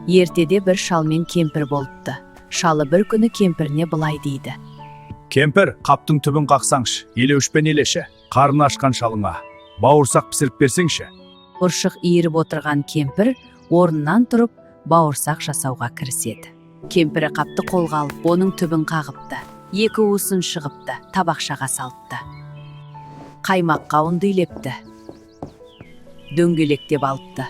Ертеде бір шал мен кемпір болыпты. Шалы бір күні кемпіріне былай дейді: Кемпір, қаптың түбін қақсаңшы, елеушпен елеші. Қарны ашқан шалыңа бауырсақ пісіріп берсеңші. Ұршық иіріп отырған кемпір орнынан тұрып, бауырсақ жасауға кіріседі. Кемпірі қапты қолға алып, оның түбін қағыпты. Екі уысын шығыпты, табақшаға салыпты. Қаймаққа ұнды илепті. Дөңгелектеп алыпты.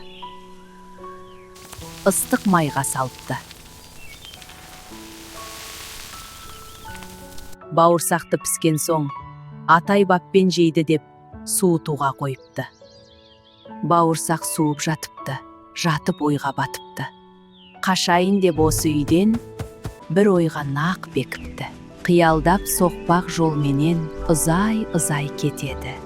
Ыстық майға салыпты. Бауырсақты піскен соң атай баппен жейді деп суытуға қойыпты. Бауырсақ суып жатыпты, жатып ойға батыпты. Қашайын деп осы үйден бір ойға нақ бекіпті. Қиялдап соқпақ жолменен ұзай-ұзай кетеді.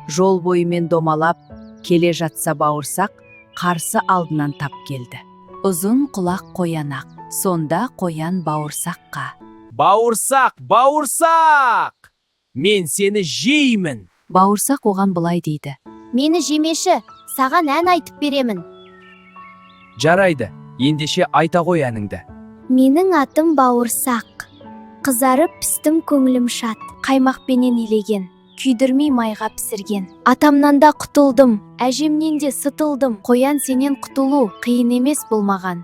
Жол бойымен домалап келе жатса, бауырсақ қарсы алдынан тап келді. Ұзын құлақ қоян-ақ. Сонда қоян бауырсаққа: Бауырсақ, бауырсақ! Мен сені жеймін. Бауырсақ оған былай дейді: Мені жемеші, саған ән айтып беремін. Жарайды, ендеше айта ғой әніңді. Менің атым Бауырсақ. Қызарып пістім, көңілім шат. Қаймақпенен илеген, күйдірмей майға пісірген. Атамнан да құтылдым, әжемнен де сытылдым. Қоян сенен құтылу қиын емес бұл маған.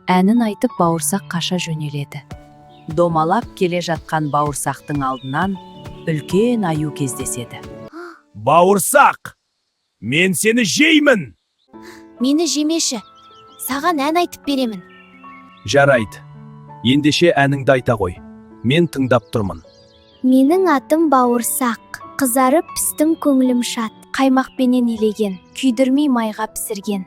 Әнін айтып, бауырсақ қаша жөнеледі. Домалап келе жатқан бауырсақтың алдынан үлкен аю кездеседі. Бауырсақ, мен сені жеймін. Мені жемеші, саған ән айтып беремін. Жарайды, ендеше әніңді айта ғой, мен тыңдап тұрмын. Менің атым Бауырсақ. Қызарып пістім, көңілім шат. Қаймақпенен илеген, күйдірмей майға пісірген.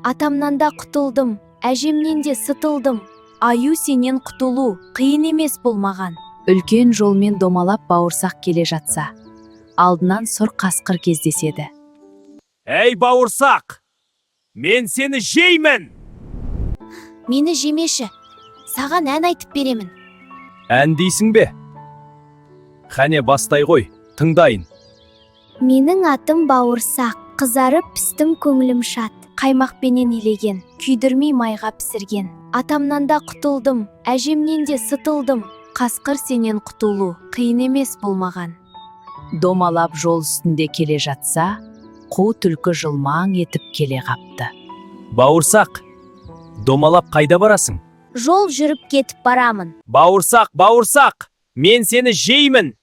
Атамнан да құтылдым, әжемнен де сытылдым. Аю сенен құтылу қиын емес бұл маған. Үлкен жолмен домалап бауырсақ келе жатса, алдынан сұр қасқыр кездеседі. Әй, бауырсақ! Мен сені жеймін! Мені жемеші, саған ән айтып беремін. Ән дейсің бе? Қане, бастай ғой, тыңдайын. Менің атым Бауырсақ. Қызарып пістім, көңілім шат. Қаймақпенен илеген, күйдірмей майға пісірген. Атамнан да құтылдым, әжемнен де сытылдым. Қасқыр сенен құтылу қиын емес бұл маған. Домалап жол үстінде келе жатса, қу түлкі жылмаң етіп келе қапты. Бауырсақ, домалап қайда барасың? Жол жүріп кетіп барамын. Бауырсақ, бауырсақ! Мен сені жеймін!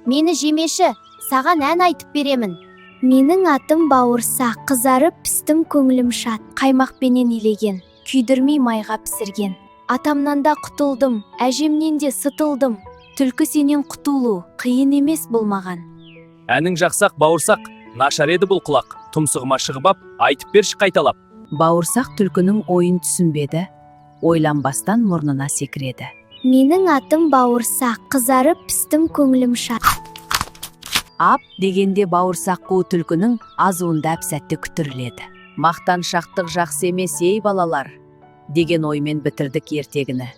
Мені жемеші, саған ән айтып беремін. Менің атым Бауырсақ. Қызарып пістім, көңілім шат. Қаймақпенен илеген, күйдірмей майға пісірген. Атамнан да құтылдым, әжемнен де сытылдым. Түлкі сенен құтылу қиын емес бұл маған. Әнің жақсақ, бауырсақ, нашар еді бұл құлақ. Тұмсығыма шығып ап, айтып берші қайталап. Бауырсақ түлкінің ойын түсінбеді, ойланбастан мұрнына секіреді. Менің атым Бауырсақ. Қызарып пістім, көңілім шат. Ап дегенде бауырсақ қу түлкінің азуында әп-сәтте күтіріледі. Мақтаншақтық жақсы емес, ей балалар, деген оймен бітірдік ертегіні.